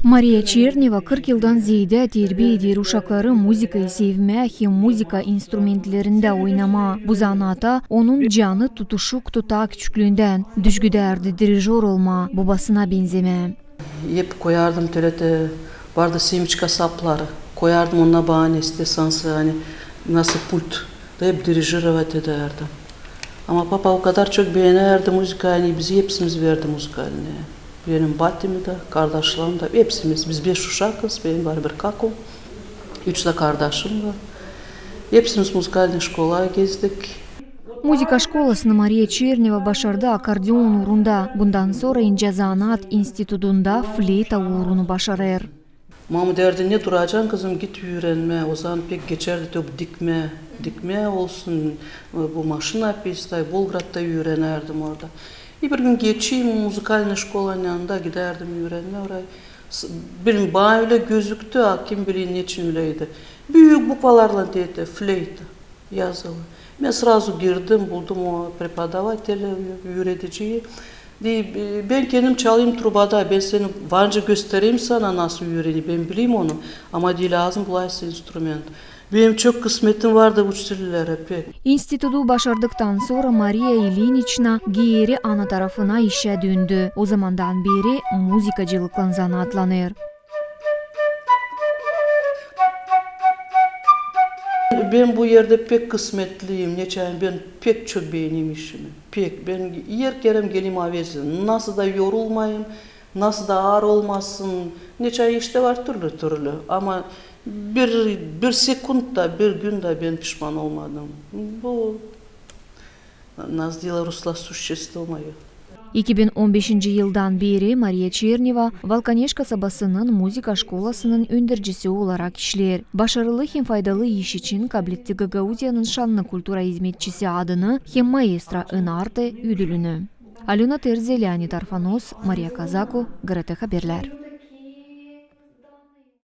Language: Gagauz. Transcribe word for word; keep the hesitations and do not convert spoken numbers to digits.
Mariya Çerneva kırk yıldan zeedä terbiä eder uşakları muzıkayı sevmää hem muzıka instrumentlerindä oynamaa. Bu zanaata onun canı tutuşuktu taa küçüklüündän. Düşgüdärdi dirijor olmaa, bobasına benzemää. Hep koyardım tölä te, vardı semiçka sapları. Koyardım, onnar bana nesä, sansın, ani nasıl pult. Da hep dirijirovat edärdim. Ama papa o kadar çok beenärdi muzıkanı, ani bizi hepsimiz verdi muzıkalnıya. Benim batimi dä, kardaşlarım da, hepsimiz. Biz beş uşakız, benim var bir kakum, üç dä kardaşım var. Hepsimiz muzıkalnıy şkolaya gezdik. Muzıka şkolasını Mariya Çerneva başardı akordeon uurunda. Bundan sora incä zanaat institutunda fleyta uurunu başarêr. Mama därdi, ne duracan, kızım, git üürenmää. O zaman pek geçärdi te bu dikmää. Dikmää olsun, bu maşina pistay, Bolgratta üürenärdim orada. E, bir gün geçeyim, muzıkalnıy şkolanın yanında gidärdim üürenmää orayı. S-, bilmeerim, bana ölä gözüktü, a kim biler, neçin öläydi. Büük bukvalarlan te, te, fleyta yazılı. Bän srazu girdim, buldum o prepodavateli, üürediciyi. Deer, e, bän kendim çalêrım trubada, bän seni var nicä göstereyim sana, nasıl üüreni, bän bilerim onu, ama deer, lääzım bulaysın instrument. Benim çok kısmetim vardı uçitelilärä pek. İnstitutu başardıktan sora Mariya İliniçna geeri ana tarafına işä döndü. O zamandan beeri muzıkacılıklan zanaatlanêr. Bän bu erdä pek kısmetliyim, neçin ani bän pek çok beenerim işimi. Pek. Bän her kerä gelim avezin. Nasıl da yorulmayım, nasıl da aar olmasın. Neçin ani iştä var türlü-türlü. Ama bir, bir sekund da, bir gün dä bän pişman olmadım. Bu, nasıl deerlär ruslar, существую мою. İki bin on beşinci yıldan beeri Mariya Çerneva Valkaneş kasabasının muzıka şkolasının öndercisi olarak işleer. Başarılı hem faydalı iş için kabletti Gagauziyanın şannı kultura izmetçisi adını hem maestro în artă ödülünü. Alöna Terzi, Leonid Arfanos, Mariya Kazaku, GRT Haberlär.